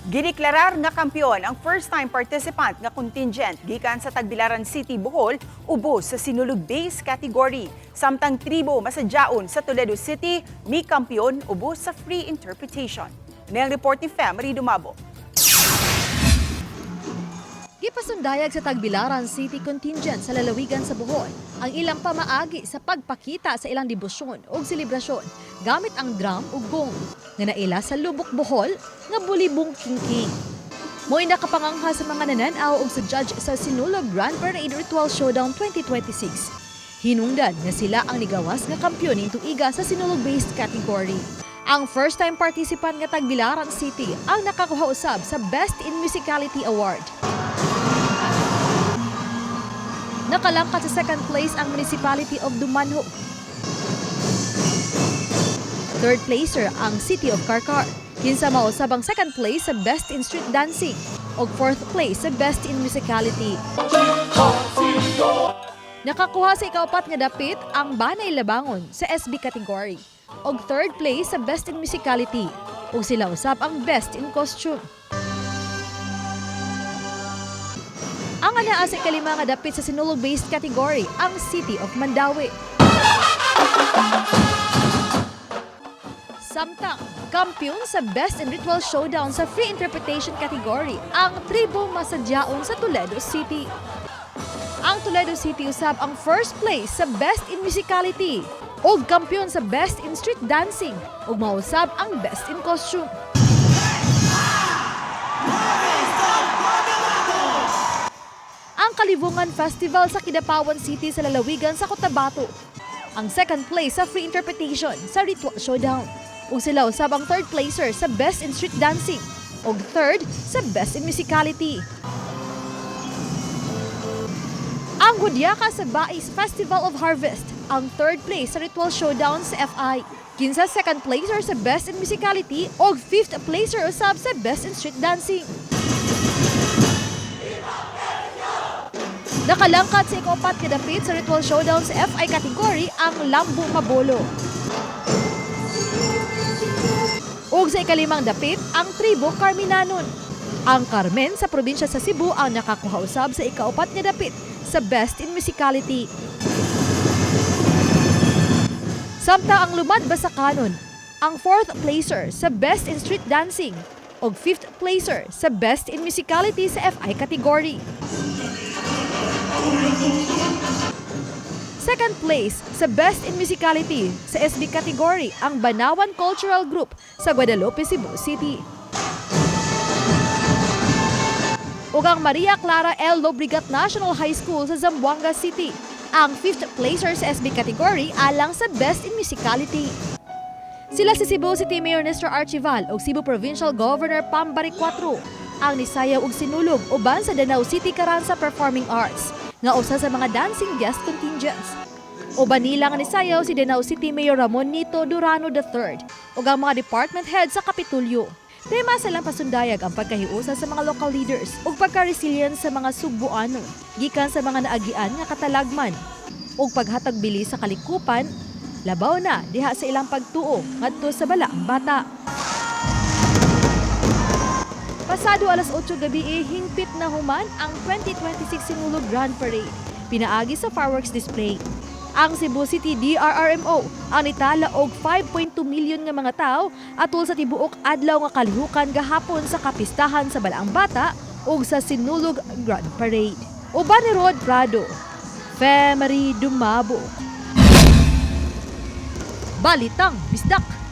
Gideklarar nga kampeon ang first-time participant nga contingent gikan sa Tagbilaran City, Bohol, ubos sa Sinulog Base category. Samtang Tribo Masadyaon sa Toledo City, mi kampeon ubos sa free interpretation. Ni ang report ni Femery Dumabo. Gipasundayag sa Tagbilaran City contingent sa lalawigan sa Bohol ang ilang pamaagi sa pagpakita sa ilang debosyon ug selebrasyon gamit ang drum ug gong nga naila sa Lubok Bohol nga Bulibong Kingking. Mo'y nakapangangha sa mga nananaw ug sa judge sa Sinulog Grand Parade Ritual Showdown 2026. Hinungdan nga sila ang nigawas nga kampiyon ning tuiga sa Sinulog-based category. Ang first-time participant nga Tagbilaran City ang nakakuha usab sa Best in Musicality Award. Nakalangkat sa second place ang Municipality of Dumanjug. Third placer ang City of Carcar. Kinsa mausab ang second place sa Best in Street Dancing ug fourth place sa Best in Musicality. Nakakuha sa ikaupat nga dapit ang Banay Labangon sa SB category ug third place sa Best in Musicality ug sila usab ang Best in Costume. Ang anaa sa ikalima nga dapit sa Sinulog-based category ang City of Mandaue. Samtang, kampiyon sa Best in Ritual Showdown sa Free Interpretation category ang Tribo Masadyaon sa Toledo City. Ang Toledo City usab ang first place sa Best in Musicality ug kampiyon sa Best in Street Dancing ug mausab ang Best in Costume. Ang Kalibungan Festival sa Kidapawan City sa lalawigan sa Cotabato. Ang second place sa Free Interpretation sa Ritual Showdown. Ug sila usab ang third placer sa Best in Street Dancing ug third sa Best in Musicality. Ang Hudyaka sa Bais Festival of Harvest, ang third place sa Ritual Showdown sa FI. Kinsa second placer sa Best in Musicality ug fifth placer usab sa Best in Street Dancing. Nakalangkat sa ikaupat nga dapit sa Ritual Showdown sa FI category ang Lambo Mabolo. Ug sa ikalimang dapit ang Tribo Carminanon. Ang Carmen sa probinsya sa Cebu ang nakakuha usab sa ikaupat nga dapit sa Best in Musicality. Samtang ang Lumad Basakanon ang fourth placer sa Best in Street Dancing ug fifth placer sa Best in Musicality sa FI category. Second place sa Best in Musicality sa SB category ang Banawan Cultural Group sa Guadalupe, Cebu City. Ug ang Maria Clara L. Lobregat National High School sa Zamboanga City ang fifth placer sa SB category alang sa Best in Musicality. Sila si Cebu City Mayor Nestor Archival ug Cebu Provincial Governor Pambari Cuatro ang nisayaw og sinulog uban sa Danao City Caranza Performing Arts nga usa sa mga dancing guest contingents. Uban nila nga nisayaw si Danao City Mayor Ramon Nito Durano III ug ang mga department head sa Kapitulyo. Tema sa ilang pasundayag ang pagkahiusa sa mga local leaders ug pagka-resilience sa mga Sugbuanon gikan sa mga naagian nga katalagman ug paghatag bili sa kalikupan labaw na diha sa ilang pagtuo ngadto sa balaang bata. Pasado alas 8 gabi, hingpit na human ang 2026 Sinulog Grand Parade, pinaagi sa fireworks display. Ang Cebu City DRRMO ang nitala og 5.2 milyon nga mga tao atol sa tibuok adlaw nga kalihukan gahapon sa kapistahan sa Balaang Bata ug sa Sinulog Grand Parade. Uban ni Rod Prado, Femery Dumabo. Balitang Bisdak.